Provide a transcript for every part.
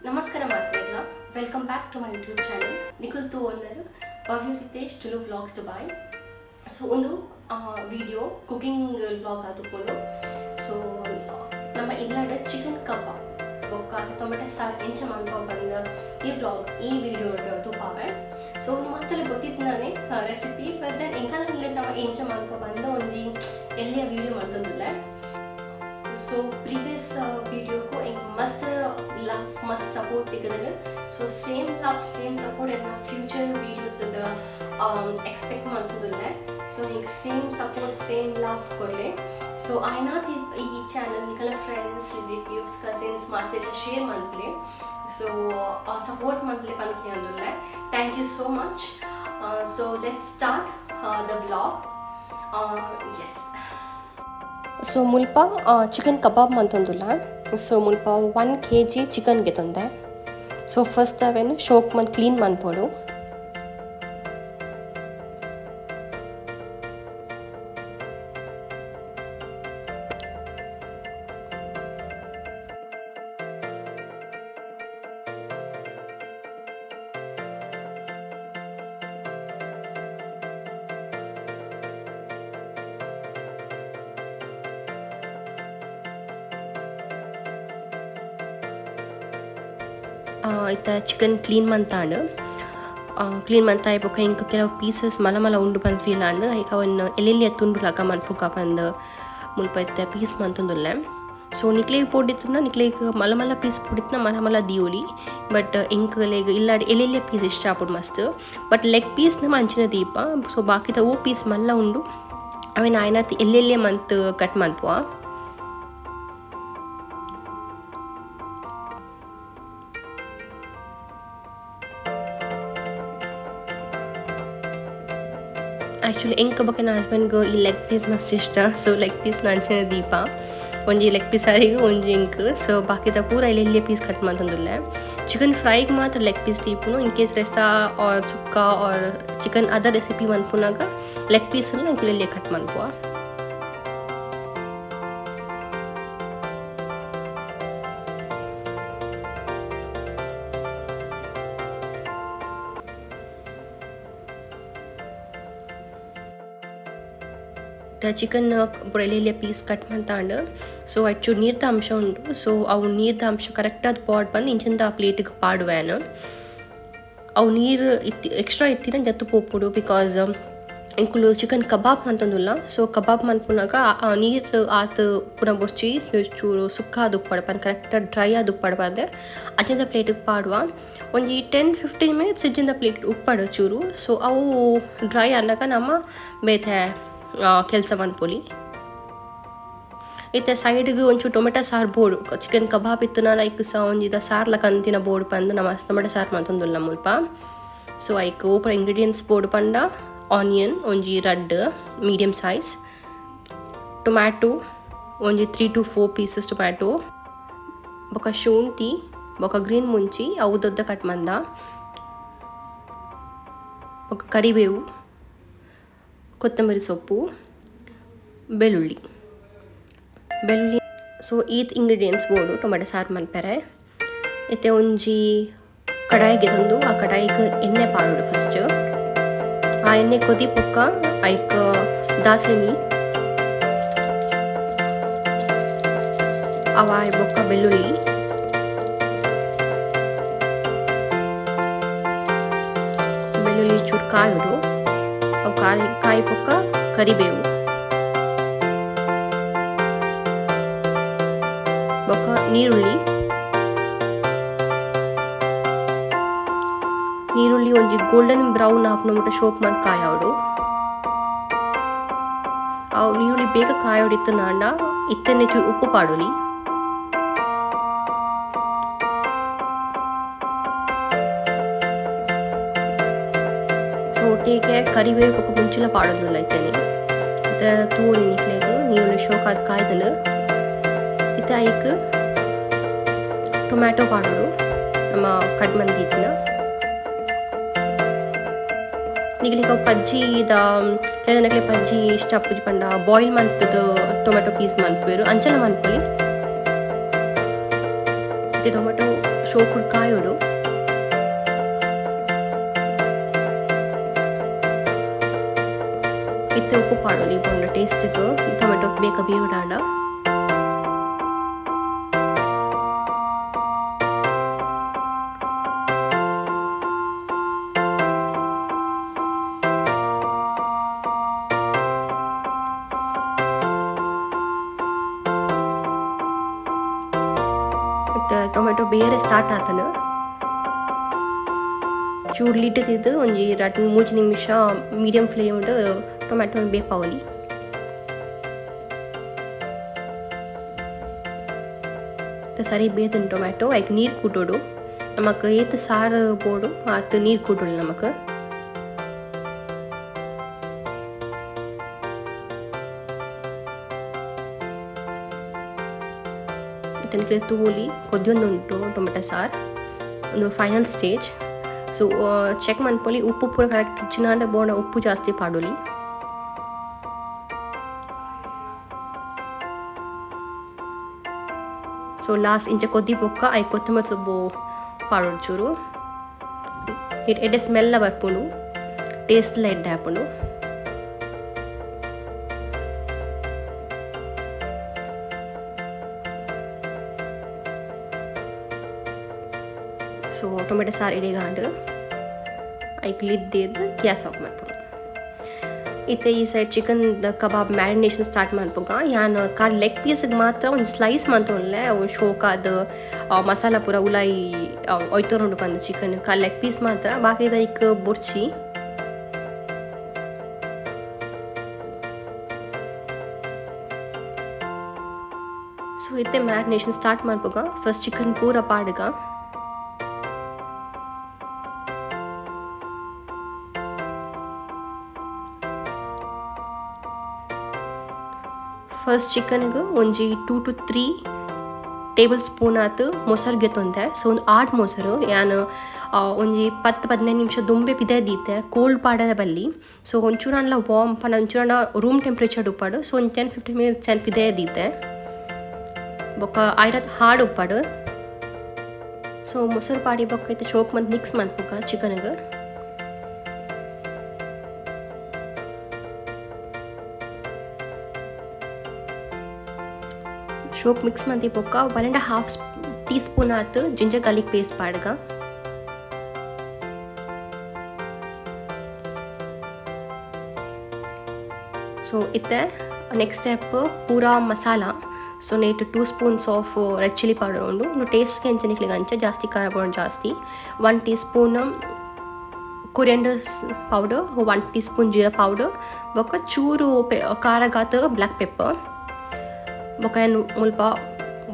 ನಮಸ್ಕಾರ ಮಾತ್ರೆಗ್ಲ, welcome back to my YouTube channel. ನಿಕುಲ್ ತೂವೊಂದರ್ Bhavya Ritesh Tulu vlogs Dubai. So ಒಂದು video cooking vlog ಆದುಪ್ಪುಂಡು. So ನಮ್ಮ ಇಲ್ಲಡ್ chicken ಕಬಾಬ್ ಬೊಕ್ಕ tomato sir ಎಂಚ ಮನ್ಪುವ ಪಂದ್ ಈ ವ್ಲಾಗ್, ಈ ವಿಡಿಯೋ ತೂಪಾವೆ. ಸೊ ಮಾತೆಲ್ಲ ಗೊತ್ತಿತ್ತನಾನೆ recipe, but then ಎಂಕಲ್ನ ನಮ್ಮ ಎಂಚ ಮನ್ಪುವ ಪಂದ್ ಒಂಜಿ ಎಲ್ಯ ವಿಡಿಯೋ ಮಂತೊಂದುಲ್ಲೆ. ಸೊ ಪ್ರೀವಿಯಸ್ ವಿಡಿಯೋಕು ಎಂಕ್ ಮಸ್ತ್ ಲವ್, ಮಸ್ತ್ ಸಪೋರ್ಟ್ ತಿಕ್ಕುದುಂಡು. So same love, same support ಎನ್ನ future videos expect ಮಂತೊಂದುಲ್ಲೆ. So ಎಂಕ್ same support, same love ಕೊರ್ಲೆ. So ಆಯ್ನಾತ್ ಈ ಚಾನಲ್ ನಿಕಲ friends, relatives, cousins ಮಾತೆರ್ಲ share ಮನ್ಪುಲೆ. So support ಮನ್ಪುಲೆ ಪಂದ್ ಕೇನೊಂದುಲ್ಲೆ. Thank you so much. So let's start the vlog. Yes, so ಮುಲ್ಪ ಚಿಕನ್ ಕಬಾಬ್ ಮಂತೊಂದುಲ್ಲ. ಸೊ ಮುಲ್ಪ 1 ಕೆಜಿ ಚಿಕನ್ ಗೆತೊಂದೆ. ಸೊ ಫಸ್ಟ್ ಅವೆನ್ ಶೋಕ್ ಮಂತ್ ಕ್ಲೀನ್ ಮನ್ಪೊಡು. ಇತ್ತೆ ಚಿಕನ್ ಕ್ಲೀನ್ ಮಂತಾಂಡ್. ಕ್ಲೀನ್ ಮಂತಾಯಿ ಬೊಕ್ಕ ಎಂಕ್ ಕೆಲವು ಪೀಸಸ್ ಮಲ್ಲ ಮಲ್ಲ ಉಂಡು ಪಂದ್ ಫೀಲ್ ಆಂಡ್. ಐಕ್ ಅವನ್ ಎಲ್ಲೆಲ್ಲಿಯ ತುಂಡು ಲಕ ಮನ್ಪುಗ ಪಂದ್ ಮುಲ್ಪ ಇತ್ತೆ ಪೀಸ್ ಮಂತೊಂದುಲ್ಲೆ. ಸೊ ನಿಕ್ಲೆಗ್ ಪೋಡಿತ್ತ್ಂಡ, ನಿಕ್ಲೆಗ್ ಮಲ್ಲ ಮಲ್ಲ ಪೀಸ್ ಪೋಡಿತ್ತ್ಂಡ ಮಲ್ಲ ಮಲ್ಲ ದೀವೊಲಿ. ಬಟ್ ಎಂಕ್ಲೆಗ್ ಇಲ್ಲಡ್ ಎಲ್ಲೆಲ್ಲಿಯ ಪೀಸ್ ಇಷ್ಟ ಆಪುಂಡು ಮಸ್ತ್. ಬಟ್ ಲೆಗ್ ಪೀಸ್ ನಮ ಅಂಚಿನ ದೀಪ. ಸೊ ಬಾಕಿದ ಓ ಪೀಸ್ ಮಲ್ಲ ಉಂಡು, ಅವೆನ್ ಆಯ್ನಾತ್ ಎಲ್ಲೆಲ್ಲಿಯ ಮಂತ್ ಕಟ್ ಮನ್ಪುವ. ಆ್ಯಕ್ಚುಲಿ ಎಂಕ್ ಬೊಕ ಎನ್ನ ಹಸ್ಬೆಂಡ್ಗ್ ಈ ಲೆಗ್ ಪೀಸ್ ಮಸ್ತ್ ಇಷ್ಟ. ಸೊ ಲೆಗ್ ಪೀಸ್ ಅಂಚನೆ ದೀಪ. ಒಂಜಿ ಲೆಗ್ ಪೀಸ್ ಅರೆಗ್, ಒಂಜಿ ಎಂಕ್. ಸೊ ಬಾಕಿದ ಪೂರ ಎಲ್ಲೆಲ್ಲಿಯ ಪೀಸ್ ಕಟ್ ಮಂತೊಂದುಲ್ಲೆ. ಚಿಕನ್ ಫ್ರೈಗ್ ಮಾತ್ರ ಲೆಗ್ ಪೀಸ್ ದೀಪುನು. ಇನ್ ಕೇಸ್ ರೆಸಾ ಆರ್ ಸುಕ್ಕ R chicken other recipe ಮನ್ಪುನಗ ಲೆಗ್ ಪೀಸ್ ಎಂಕುಲು ಎಲ್ಯ ಕಟ್ ಮನ್ಪುವ. ಚಿಕನ್ ಪೂರ ಎಲ್ಯ ಪೀಸ್ ಕಟ್ ಮಂತಾಂಡ್. ಸೊ ಅಚ್ಚು ನೀರ್ದ ಅಂಶ ಉಂಡು. ಸೊ ಅವು ನೀರ್ದ ಅಂಶ ಕರೆಕ್ಟಾದ್ ಪಾಡ್ ಪಂದ್ ಇಂಚಿಂದ ಪ್ಲೇಟಿಗೆ ಪಾಡುವೇನು. ಅವು ನೀರು ಇತ್ತಿ ಎಕ್ಸ್ಟ್ರಾ ಇತ್ತಿನ ಜತ್ತು ಪೋಪುಡು, because ಎಂಕುಲು ಚಿಕನ್ ಕಬಾಬ್ ಮಂತೊಂದುಲ್ಲ. ಸೊ ಕಬಾಬ್ ಮನ್ಪುನಗ ಆ ನೀರು ಆತ್ ಉಪ್ಪುನ ಬೊರ್ಚಿ, ಚೂರು ಸುಕ್ಕ ಉಪ್ಪಡ್ ಪಂದ್, ಕರೆಕ್ಟ್ ಡ್ರೈ ಆದ್ ಉಪ್ಪಡ್ ಪಂದ್ ಅಂಚಿಂದ ಪ್ಲೇಟಿಗೆ ಪಾಡುವ. ಒಂಜಿ 10-15 ಮಿನಿಟ್ಸ್ ಇಜ್ಜಿಂದ ಪ್ಲೇಟ್ ಉಪ್ಪಡು ಚೂರು. ಸೊ ಅವು ಡ್ರೈ ಆನಗ ನಮ್ಮ ಬೇತೆ ಕೆಲಸ ಮನ್ಪೊಲಿ. ಇತ್ತೆ ಸೈಡ್ಗ್ ಒಂಚೂರು ಟೊಮೆಟೊ ಸಾರು ಬೋಡು. ಚಿಕನ್ ಕಬಾಬ್ ಇತ್ತುನ ಲೈಕ್ ಸಹ ಒಂಜಿದ ಸಾರ್ಲ ಕಂತಿನ ಬೋಡು ಪಂದ್ ನಮ ಟೊಮೆಟೊ ಸಾರು ಮಂತೊಂದುಲ್ಲ ಮುಲ್ಪ. ಸೊ ಐಕ್ ಓಪರ್ ಇಂಗ್ರೀಡಿಯೆಂಟ್ಸ್ ಬೋಡು ಪಂಡ, ಆನಿಯನ್ ಒಂಜಿ ರಡ್ಡ್ medium size, tomato ಒಂಜಿ 3 ಟು 4 ಪೀಸಸ್ ಟೊಮ್ಯಾಟೊ, ಬೊಕ ಶುಂಠಿ, ಬೊಕ ಗ್ರೀನ್ ಮುಂಚಿ ಅವು ದೊಡ್ಡ ಕಟ್ ಮಂದ, ಬೊಕ ಕರಿಬೇವು, ಕೊತ್ತಂಬರಿ ಸೊಪ್ಪು, ಬೆಳ್ಳುಳ್ಳಿ ಬೆಳ್ಳುಳ್ಳಿ. ಸೊ ಈತ್ ಇಂಗ್ರೀಡಿಯೆಂಟ್ಸ್ ಬೋಡು ಟೊಮೆಟೊ ಸಾರು ಮನ್ಪೆರೆ. ಇತ್ತೆ ಒಂಜಿ ಕಡಾಯಿಗೆ ತಂದು ಆ ಕಡಾಯಿಗೆ ಎಣ್ಣೆ ಪಾಡೋಡು ಫಸ್ಟ್. ಆ ಎಣ್ಣೆ ಕೊದಿ ಬೊಕ್ಕ ಐಕ್ ದಾಸೆಮಿ, ಅವ ಬೊಕ್ಕ ಬೆಳ್ಳುಳ್ಳಿ, ಬೆಳ್ಳುಳ್ಳಿ ಚೂರು ಕಾಯೋಡು. ಅವು ಕಾಯಿ ಕಾಯಿ ಬೊಕ್ಕ ಕರಿಬೇವು, ಬೊಕ್ಕ ನೀರುಳ್ಳಿ. ನೀರುಳ್ಳಿ ಒಂಜಿ ಗೋಲ್ಡನ್ ಬ್ರೌನ್ ಆಪುನ ಮುಟ್ಟ ಶೋಕ್ ಮಂತ್ ಕಾಯೋಡು. ಅವು ನೀರುಳ್ಳಿ ಬೇಗ ಕಾಯೋಡಿತ್ತುನಾಂಡ ಇತ್ತನೆ ಚೂರು ಉಪ್ಪು ಪಾಡೊಲಿ. ಸೊ ಒಟ್ಟಿಗೆ ಕರಿಬೇವು ಬೊಕ ಮುಂಚಿಲ ಪಾಡೊಂದುಲ್ಲ ಇತ್ತನೆ. ಇತ್ತೆ ತೂವೊಲಿ ನಿಕ್ಲೆಗ್, ನೀರುಳ್ಳಿ ಶೋಕ್ ಆದ್ ಕಾಯ್ದುಂಡು. ಇತ್ತೆ ಐಕ್ ಟೊಮ್ಯಾಟೊ ಪಾಡೊಡು, ನಮ್ಮ ಕಟ್ ಮಂತಿತ್ತಿನ. ನಿಕ್ಲೆಗ್ ಅವು ಪಜ್ಜಿದ ಕೆಲವು ಪಜ್ಜಿ ಇಷ್ಟ ಆಪುಜಿ ಪಂಡ ಬಾಯ್ಲ್ ಮಂತುದು ಟೊಮೆಟೊ ಪೀಸ್ ಮನ್ಪುವೆರ್, ಅಂಚಲ ಮನ್ಪೊಲಿ. ಇತ್ತೆ ಟೊಮೆಟೊ ಶೋಕುಡ್ ಕಾಯೋಡು. ಇತ್ತೆ ಉಪ್ಪು ಪಾಡೊಲಿ ಬೋಂಡ ಟೇಸ್ಟ್ಗ್ ಟೊಮೆಟೊ ಬೇಗ ಬೇವೊಡಾಂಡ. ಟೊಮೆಟೊ ಬೇರೆ ಸ್ಟಾರ್ಟ್ ಆತನು ಚೂರು ಲಿಡ್ ತಿದ್ದು ಒಂಜಿ ರಡ್ಡ್ ಮೂಜಿ ನಿಮಿಷ ಮೀಡಿಯಂ ಫ್ಲೇಮ್ ಟೊಮೆಟೊ ಬೇಪಾವೊಲಿ. ಸರಿ ಬೇದನ್ ಟೊಮೆಟೊ ಐಕ್ ನೀರು ಕೂಟೋಡು, ನಮಕ್ ಏತ್ ಸಾರು ಬೋಡು ಆತ್ ನೀರು ಕೂಟೋಡು ನಮಕ್. ತನಕ ತೂಲಿ ಕೊದ್ಯೊಂದುಂಟು ಟೊಮೆಟೊ ಸಾರು ಒಂದು ಫೈನಲ್ ಸ್ಟೇಜ್. ಸೊ ಚೆಕ್ ಮನ್ಪೊಲಿ ಉಪ್ಪು ಪೂರ ಕರೆಕ್ಟ್ ಇಜ್ಜಿನಾಂಡ ಬೋಂಡ ಉಪ್ಪು ಜಾಸ್ತಿ ಪಾಡೊಲಿ. ಸೊ ಲಾಸ್ಟ್ ಇಂಚ ಕೊದ್ದಿ ಬೊಕ್ಕ I ಕೊತ್ತಂಬರಿ ಸೊಪ್ಪು ಪಾಡೊಡು ಚೂರು, ಎಡ್ಡೆ ಸ್ಮೆಲ್ಲ ಬರ್ಪುಂಡು, ಟೇಸ್ಟ್ಲ ಎಡ್ಡೆ ಆಪುಂಡು. ಸೊ ಟೊಮೆಟೊ ಸಾರು ಎಡೆಗಾಂಡ್ ಐಕ್ ಲಿಡ್ ದೀದ್ ಗ್ಯಾಸ್ ಆಫ್ ಮನ್ಪೊಡು. ಇತ್ತೆ ಈ side chicken kebab marination start ಮನ್ಪುಗ. ಯಾನ್ ಕಾರ್ ಲೆಗ್ ಪೀಸ್ಗೆ ಮಾತ್ರ ಒಂಜಿ ಸ್ಲೈಸ್ ಮಂತೊನ್ಲೆ, ಅವು ಶೋಕಾದ್ ಮಸಾಲ ಪೂರ ಉಲಾಯಿ ಒಯ್ತೊರುಂಡು ಪಂದ್ ಚಿಕನ್ ಕಾರ್ ಲೆಗ್ ಪೀಸ್ ಮಾತ್ರ, ಬಾಕಿದ ಐಕ್ ಬೊರ್ಚಿ. ಸೊ ಇತ್ತೆ ಮ್ಯಾರಿನೇಷನ್ ಸ್ಟಾರ್ಟ್ ಮನ್ಪುಗ. ಫಸ್ಟ್ ಚಿಕನ್ ಪೂರ ಪಾಡುಗ. ಫಸ್ಟ್ ಚಿಕನ್ಗೆ ಒಂಜಿ 2 to 3 table spoon ಆತು ಮೊಸರು ಗೆತ್ತೊಂತೆ. ಸೊ ಒಂದು 8 ಮೊಸರು ಯಾನ್ ಒಂಜಿ 10-15 ನಿಮಿಷ ದುಂಬೆ ಪಿದೆ ದೀತೆ, ಕೋಲ್ಡ್ ಪಾಡದ ಬಲ್ಲಿ. ಸೊ ಒಂಚೂರಾಂಡ್ಲ ವಾರ್ಮ್ ಪಂಡ ಒಂಚೂರಾಂಡ ರೂಮ್ ಟೆಂಪ್ರೇಚರ್ ಉಪ್ಪಾಡು. ಸೊ ಒಂದು 10-15 ಮಿನಿಟ್ಸ್ ಏನ್ ಪಿದೆ ದೀತೆ. ಬೊಕ್ಕ ಐರತ್ ಹಾರ್ಡ್ ಉಪ್ಪಾಡು. ಸೊ ಮೊಸರು ಪಾಡಿ ಬೊಕ್ಕ ಇತ್ತೆ ಚೋಕ್ ಮಂತ್ ಮಿಕ್ಸ್ ಮನ್ಪುಗ ಚಿಕನ್ಗೆ. ಶೋಕ್ ಮಿಕ್ಸ್ ಮಂತಿ ಬೊಕ್ಕ 1.5 ಟೀ ಸ್ಪೂನ್ ಆತು ಜಿಂಜರ್ ಗಾರ್ಲಿಕ್ ಪೇಸ್ಟ್ ಪಾಡುಗ. ಸೊ ಇತ್ತೆ ನೆಕ್ಸ್ಟ್ ಸ್ಟೆಪ್ ಪೂರಾ ಮಸಾಲ. ಸೊ ನೇಟ್ 2 spoons of red chilli powder ಉಂಡು. ಉಂದು ಟೇಸ್ಟ್ಗೆ ಅಂಚ ನಿಕ್ಲಿಗೆ ಅಂಚ ಜಾಸ್ತಿ ಖಾರ ಬೋಡು ಜಾಸ್ತಿ. 1 teaspoon coriander powder, 1 teaspoon jeera powder, ಬೊಕ್ಕ ಚೂರು ಖಾರಗಾತ್ ಬ್ಲ್ಯಾಕ್ ಪೆಪ್ಪರ್. ಬೊಕ್ಕ ಮುಲ್ಪ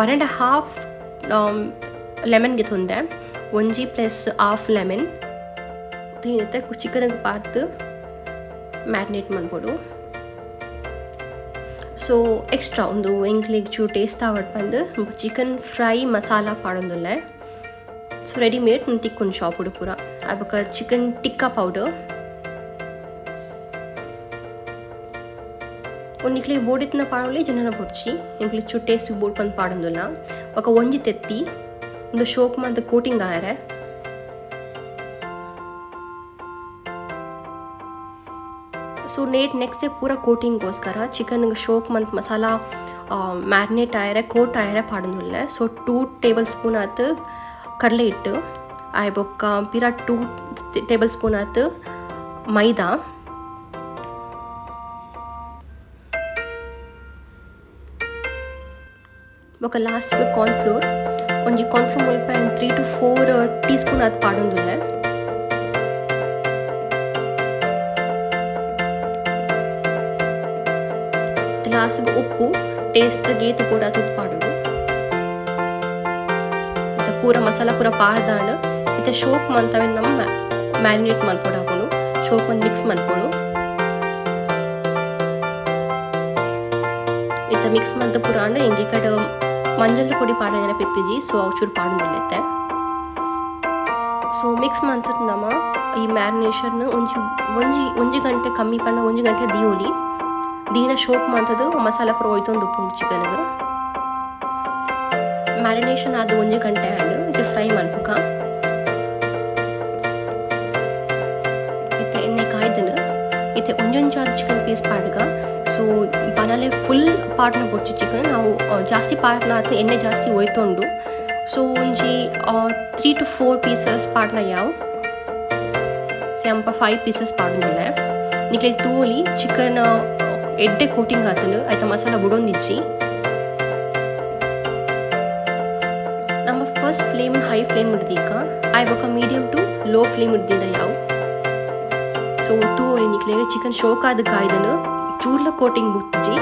1.5 ಲೆಮನ್ ಗೆತೊಂದೆ, ಒಂಜಿ ಪ್ಲಸ್ ಹಾಫ್ ಲೆಮನ್ ಇತ್ತೆ ಚಿಕನ್ಗೆ ಪಾಡ್ದು ಮ್ಯಾರಿನೇಟ್ ಮನ್ಪೊಡು. ಸೊ ಎಕ್ಸ್ಟ್ರಾ ಒಂದು ಎಂಕ್ಲೆಗ್ ಚೂರು ಟೇಸ್ಟ್ ಆವಡ್ ಪಂದ್ ಚಿಕನ್ ಫ್ರೈ ಮಸಾಲ ಪಾಡೊಂದುಲ್ಲೆ. ಸೊ ರೆಡಿಮೇಡ್ ತಿಕ್ಕುಂಡು ಶಾಪುಡು ಪೂರ. ಬೊಕ್ಕ ಚಿಕನ್ ಟಿಕ್ಕಾ ಪೌಡರ್ ನಿಕ್ಲೆ ಬೋಡಿತ್ನ ಪಾಡೊಲಿ ಜನನ ಬೊಡ್ಚಿ ಎಂಕ್ಲೆ ಚೂರು ಟೇಸ್ಟ್ ಬೋಡ್ ಪಂದ್ ಪಾಡೊಂದುಲ್ಲ. ಬೊಕ್ಕ ಒಂಜಿ ತೆತ್ತಿ ಒಂದು ಶೋಕ್ ಮಂತ್ ಕೋಟಿಂಗ್ ಆಯರೆ. ಸೊ ನೇಟ್ ನೆಕ್ಸ್ಟ್ ಡೇ ಪೂರ ಕೋಟಿಂಗ್ಗೋಸ್ಕರ ಚಿಕನ್ ಶೋಕ್ ಮಂತ್ ಮಸಾಲ ಮ್ಯಾರಿನೇಟ್ ಆಯರೆ ಕೋಟ್ ಆಯರೆ ಪಾಡೊಂದುಲ್ಲೆ. ಸೊ 2 ಟೇಬಲ್ ಸ್ಪೂನ್ ಆತು ಕಡಲೆ ಹಿಟ್ಟು, ಆಯ್ ಬೊಕ್ಕ ಪಿರ 2 ಟೇಬಲ್ ಸ್ಪೂನ್ ಆತು ಮೈದಾ, ಬೊಕ್ಕ ಲಾಸ್ಟ್ಗೆ ಕಾರ್ನ್ಫ್ಲೋರ್ ಒಂಜಿ ಕಾರ್ನ್ಫ್ಲೋರ್ ಮುಲ್ಪ 3 to 4 tea spoon ಆತ್ ಪಾಡೊಂದುಲ್ಲೆ. ಲಾಸ್ಟ್ಗೆ ಉಪ್ಪು ಟೇಸ್ಟ್ಗೆ ಏತ್ ಬೋಡು ಆತ್ ಉಪ್ಪು ಪಾಡೊಡು. ಇತ್ತೆ ಪೂರ ಮಸಾಲ ಪೂರ ಪಾಡ್ದಾಂಡ್ ಇತ್ತೆ ಶೋಕ್ ಮಂತ್ ಅವೆನ್ ನಮ ಮ್ಯಾರಿನೇಟ್ ಮನ್ಪೊಡು ಆಪುಂಡು. ಶೋಕ್ ಮಂತ್ ಮಿಕ್ಸ್ ಮನ್ಪೊಡು. ಇತ್ತೆ ಮಿಕ್ಸ್ ಮಂತ್ ಪೂರ ಆಂಡ ಎಂಕ್ ಇಕಡ್ ಮಂಜಲ್ದ ಪೊಡಿ ಪಾಡರೆ ನೆನಪಿತ್ತಿಜಿ, ಸೊ ಅವು ಚೂರು ಪಾಡೊಂದುಲ್ಲೆ ಇತ್ತೆ. ಸೊ ಮಿಕ್ಸ್ ಮಂತ್ ನಮ ಈ ಮ್ಯಾರಿನೇಷನ್ ಒಂಜಿ ಒಂಜಿ ಒಂಜಿ ಗಂಟೆ ಕಮ್ಮಿ ಪಂಡ 1 ಗಂಟೆ ದೀವೊಲಿ. ದೀನ ಶೋಕ್ ಮಂತದು ಮಸಾಲ ಪೂರ ಒಯ್ತೊಂದು ಉಪ್ಪುಂಡು ಚಿಕನ್ಗೆ. ಮ್ಯಾರಿನೇಷನ್ ಆದ್ ಒಂಜಿ ಗಂಟೆ ಆಂಡ್. ಇತ್ತೆ ಫ್ರೈ ಮನ್ಪುಕ. ಇತ್ತೆ ಎಣ್ಣೆ ಕಾಯ್ದನು. ಇತ್ತೆ ಒಂಜೊಂಜಾದ್ ಚಿಕನ್ ಪೀಸ್ ಪಾಡ್ಗ. ಸೊ ಬನಲೆ ಫುಲ್ ಪಾಡ್ನ ಬೊಡ್ಚಿ ಚಿಕನ್, ಅವು ಜಾಸ್ತಿ ಪಾಡ್ನ ಆತ್ ಎಣ್ಣೆ ಜಾಸ್ತಿ ಒಯ್ತೊಂಡು. ಸೊ ಒಂಜಿ 3 ಟು 4 ಪೀಸಸ್ ಪಾಡ್ನ ಯಾವು. ಸ್ಯಾಂಪ 5 ಪೀಸಸ್ ಪಾಡೊಂದುಲ್ಲೆ. ನಿಕ್ಲೆಗ್ ತೂವೊಲಿ ಚಿಕನ್ ಎಡ್ಡೆ ಕೋಟಿಂಗ್ ಆತುಂಡು, ಐತ ಮಸಾಲ ಬುಡೊಂದಿಜ್ಜಿ. ನಮ್ಮ ಫಸ್ಟ್ ಫ್ಲೇಮ್ ಹೈ ಫ್ಲೇಮ್ ದೀಕ, ಆಯ್ ಬೊಕ ಮೀಡಿಯಂ ಟು ಲೋ ಫ್ಲೇಮ್ ದೀಂಡ ಯಾವು. ಸೊ ತೂವೊಲಿ ನಿಕ್ಲೆಗ್ ಚಿಕನ್ ಶೋಕಾದ್ ಕಾಯ್ದನು, ಚೂರ್ಲ ಕೋಟಿಂಗ್ ಬುಡ್ತಿಜಿ.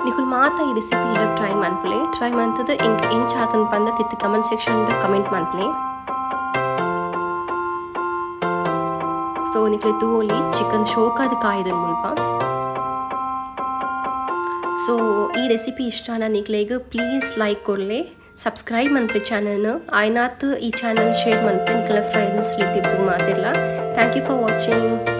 ನಿಕುಲು ಮಾತ ಈ ರೆಸಿಪಿ ಟ್ರೈ ಮನ್ಪುಲೆ. ಟ್ರೈ ಮಂತುದು ಎಂಕ್ ಎಂಚ ಆತುಂಡು ಪಂದ್ ತಿರ್ತ್ ಕಮೆಂಟ್ ಸೆಕ್ಷನ್ ಕಮೆಂಟ್ ಮನ್ಪುಲೆ. ಸೊ ನಿಕ್ಲೆ ತೂವೊಲಿ ಚಿಕನ್ ಶೋಕಾದ್ ಕಾಯ್ದನು ಮುಲ್ಪ. ಸೊ ಈ ರೆಸಿಪಿ ಇಷ್ಟ ನಿಕ್ಲೆಗ್ ಪ್ಲೀಸ್ ಲೈಕ್ ಕೊರ್ಲೆ, ಸಬ್ಸ್ಕ್ರೈಬ್ ಮನ್ಪುಲೆ ಚಾನಲ್, ಆಯ್ನಾತ್ ಈ ಚಾನಲ್ ಶೇರ್ ಮನ್ಪುಲೆ ನಿಕ್ಲೆನ ಫ್ರೆಂಡ್ಸ್ ರಿಲೇಟಿವ್ಸ್ ಮಾತೆರ್ಲ. Thank you for watching.